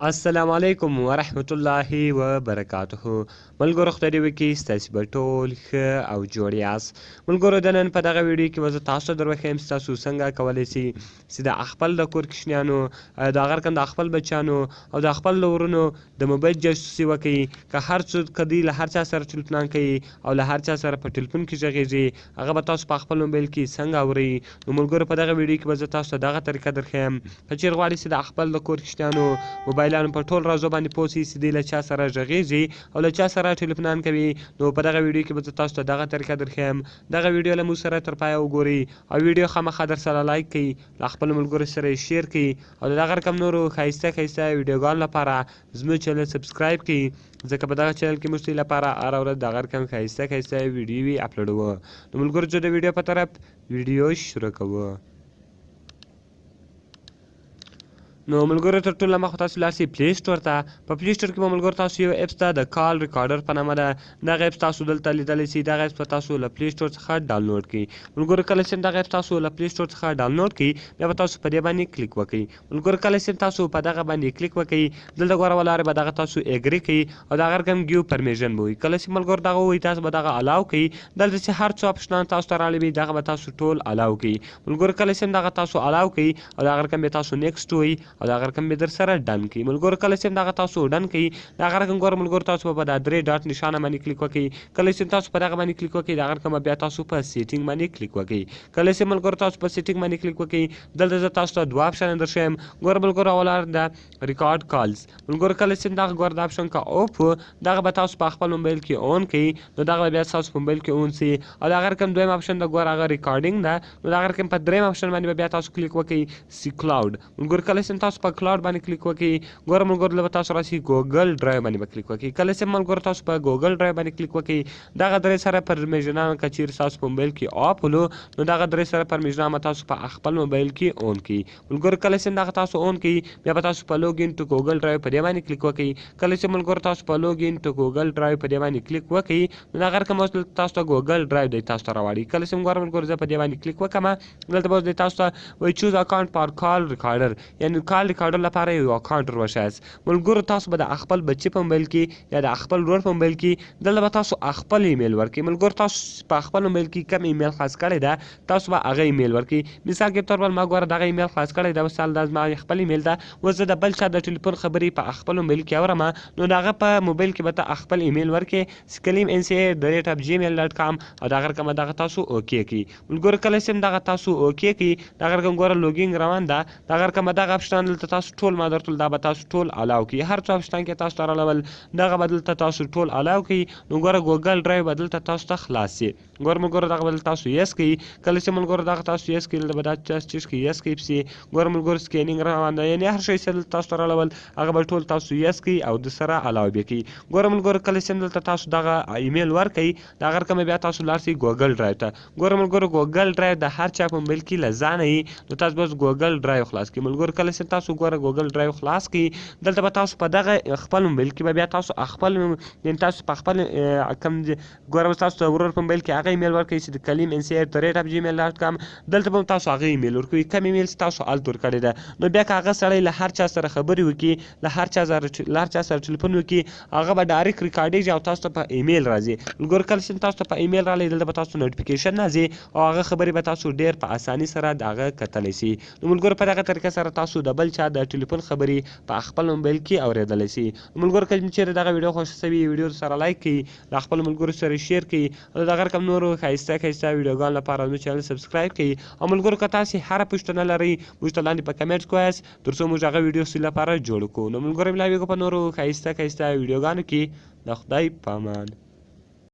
السلام علیکم ورحمت الله وبرکاته. ملګرو، خدای دې وکړي ستاسو به ټول ښه او جوړ یاست. ملګرو، د نن په دغه ویډیو کې به زه تاسو ته در وښیم چې تاسو څنګه کولی شئ چې د خپل د کور کوچنیانو، د هغه رقم د خپل بچیانو او د خپل د ورونو د موبایل جاسوسي وکړئ. که هر څوک، که دوی له هر چا سره ټلیفونان کوي او له هر چا سره په ټلیفون کې غږېږي، هغه به تاسو په خپل موبایل کې څنګه اورئ. نو ملګرو، په دغه ویډیو کې به زه تاسو ته دغه طریقه درښیم. که چیرې غواړئ چې د خپل د کور کوچنیانو موبایلانو په ټول رازو باندې پوه شئ چې دوی له چا سره غږېږي او له چا سره ټلیفونان کوي، نو په دغه ویډیو کې به زه تاسو ته دغه طریقه درښیم. دغه ویډیو له موږ سره تر پایه وګورئ او ویډیو خامخا در سره لایک کړئ، له خپلو ملګرو سره یې شیر کړئ او د دغه رقم نورو ښایسته ښایسته ویډیوګانو لپاره زموږ چینل سبسکرایب کړئ، ځکه په دغه چینل کې موږ ستاسو لپاره هره ورځ دغه رقم ښایسته ښایسته ویډیوې اپلوډوو. نو ملګرو، ځو د ویډیو په طرف، ویډیو شروع کوو. نو ملګرو، تر ټولو مخه تاسو لاړ شئ پلی سټور ته. په پلی سټور کې به ملګرو تاسو یو اپس ته د کال ریکارډر په نامه ده، دغه اپس تاسو دلته لیدلی شئ. دغه اپس به تاسو له پلی سټور څخه ډاونلوډ کړئ. ملګرو، کله چې دغه اپس تاسو له پلی سټور څخه ډاونلوډ کړئ، بیا به تاسو په دې باندې کلیک وکړئ. ملګرو، کله چې تاسو په دغه باندې کلیک وکړئ، دلته ګوره ولارې به دغه تاسو اګری کړئ او دغه رقم ګیو پرمیژن به وي. کله چې ملګرو دغه ووایي، تاسو به دغه الاو کړئ. دلته چې هر څو اپشنان تاسو ته راغلي وي، دغه به تاسو ټول الاو کړئ. ملګرو، کله چې دغه تاسو الاو کړئ او دغه رقم به تاسو نیکسټ وایي او دغه رقم به در سره ډن کړئ. ملګرو، کله چې دغه تاسو ډن کړئ، دغه رقم ګوره ملګرو، تاسو به په دا درې ډاټ نشانه باندې کلیک وکړئ. کله چې تاسو په دغه باندې کلیک وکړئ، دغه رقم بیا تاسو په سیټینګ باندې کلیک وکړئ. کله چې ملګرو تاسو په سیټینګ باندې کلیک وکړئ، دلته زه تاسو ته دوه اپشن درښیم. ګوره ملګرو، اول ده ریکارډ کالز. ملګرو، کله چې دغه ګوره د اپشن کا اوف، دغه به تاسو په خپل موبایل کې اون کړئ، نو دغه به بیا تاسو په موبایل کې اون سي. او دغه رقم دویم اپشن د ګوره هغه ریکارډینګ ده. نو دغه رقم په دریم اپشن باندې به بیا تاسو کلیک وکړئ، سی کلاوډ. ملګرو، کله چې تاسو په کلاوډ باندې کلیک وکړئ، ګوره ملګرو، دلته به تاسو راشي ګوګل ډرایو باندې به کلیک وکړئ. کله چې ملګرو تاسو په ګوګل ډرایو باندې کلیک وکړئ، دغه درې سره پرمیژنان که چیرې تاسو په موبایل کې آف ولو، نو دغه درې سره پرمیژنان به تاسو په خپل موبایل کې اون کړئ. ملګرو، کله چې دغه تاسو اون کړئ، بیا به تاسو په لوګ ان ټو ګوګل ډرایو په دې باندې کلیک وکړئ. کله چې ملګرو تاسو په لوګ ان ټو ګوګل ډرایو په دې باندې کلیک وکړئ، نو دغه رقم اوس دلته تاسو ته ګوګل ډرایو دی تاسو ته راواړي. کله چې ګوره ملګرو، زه په دې باندې کلیک وکړم، دلته به اوس دی تاسو ته وایي چوز اکاونټ فار کال ریکارډر، یعنی کال ریکارډر لپاره یو اکاونټ ور وښایاست. ملګرو، تاسو به د خپل بچي په موبایل کې یا د خپل ورور په موبایل کې دلته به تاسو خپل ایمیل ورکړئ. ملګرو، تاسو په خپل موبایل کې کوم ایمیل خلاص کړی ده، تاسو به هغه ایمیل ورکړئ. مثال کې تور بل ما ګوره دغه ایمیل خلاص کړی ده. مثال دا زما خپل ایمیل ده. اوس زه د بل چا د ټلیفون خبرې په خپل موبایل کې اورم، نو د هغه په موبایل کې به ته خپل ایمیل ورکړې، کلیم nca@gmail.com، او دغه رقم دغه تاسو اوکی کړئ. ملګرو، کله چې دغه تاسو اوکی کړئ، دغه رقم ګوره لوګینګ روان ده. دغه رقم دغه اپشن دلته تاسو ټول ما درته دا به تاسو ټول الاو کړئ. هر څو اپشن کې تاسو ته راغلل، دغه به دلته تاسو ټول الاو کړئ. نو ګوره، ګوګل ډرایو به دلته تاسو ته خلاص شي. ګوره ملګرو، دغه به تاسو یس کړئ. کله چې ملګرو دغه تاسو یس کړئ، دلته به دا تاسو چې کړئ، یس کړئ پسې. ګوره ملګرو، سکینینګ روان ده، یعنی هر شی چې دلته تاسو ته راغلل، هغه به ټول تاسو یس کړئ او د سره الاو به کړئ. ګوره ملګرو، کله چې دلته تاسو دغه ایمیل ورکړئ، دغه رقم بیا تاسو لاړ شئ ګوګل ډرایو ته. ګوره ملګرو، ګوګل ډرایو د هر چا په موبایل کې له ځانه وي، نو تاسو به ګوګل ډرایو خلاص کړئ. ملګرو، کله چې تاسو ګوره ګوګل ډرایو خلاص کړئ، دلته به تاسو په دغه خپل موبایل کې به بیا تاسو خپل، یعنی تاسو په خپل کم، ګوره تاسو د ورور په موبایل کې هغه ایمیل ورکړئ چې د کلیم nca@gmail.com. دلته به تاسو هغه ایمیل ورکوئ کوم ایمیل چې تاسو هلته ورکړی ده. نو بیا که هغه سړی له هر چا سره خبرې وکړي، له هر چا سره ټلیفون وکړي، هغه به ډایرکټ ریکارډېږي او تاسو ته په ایمیل راځي. ملګرو، کله چې تاسو ته په ایمیل راغلی، دلته به تاسو نوټیفیکیشن راځي او هغه خبرې به تاسو ډیر په اساني سره د هغه کتلی شئ. نو ملګرو، په دغه طریقه سره تاسو د بل چا د ټلیفون خبرې په خپل موبایل کې اورېدلی شئ. ملګرو، که چیرې دغه ویډیو خوښه شوې، ویډیو سره لایک کړئ، له خپلو ملګرو سره شیر کړئ او دغه رقم نورو ښایسته ښایسته ویډیوګانو لپاره زموږ چینل سبسکرایب کړئ. او ملګرو، که تاسې هره پوښتنه لرئ، موږ ته لاندې په کمنټس کې ووایاست، تر څو موږ هغه ویډیو ستاسو لپاره جوړ کړو. نو ملګرو، ملاویږو په نورو ښایسته ښایسته ویډیوګانو کې. د خدای په امان.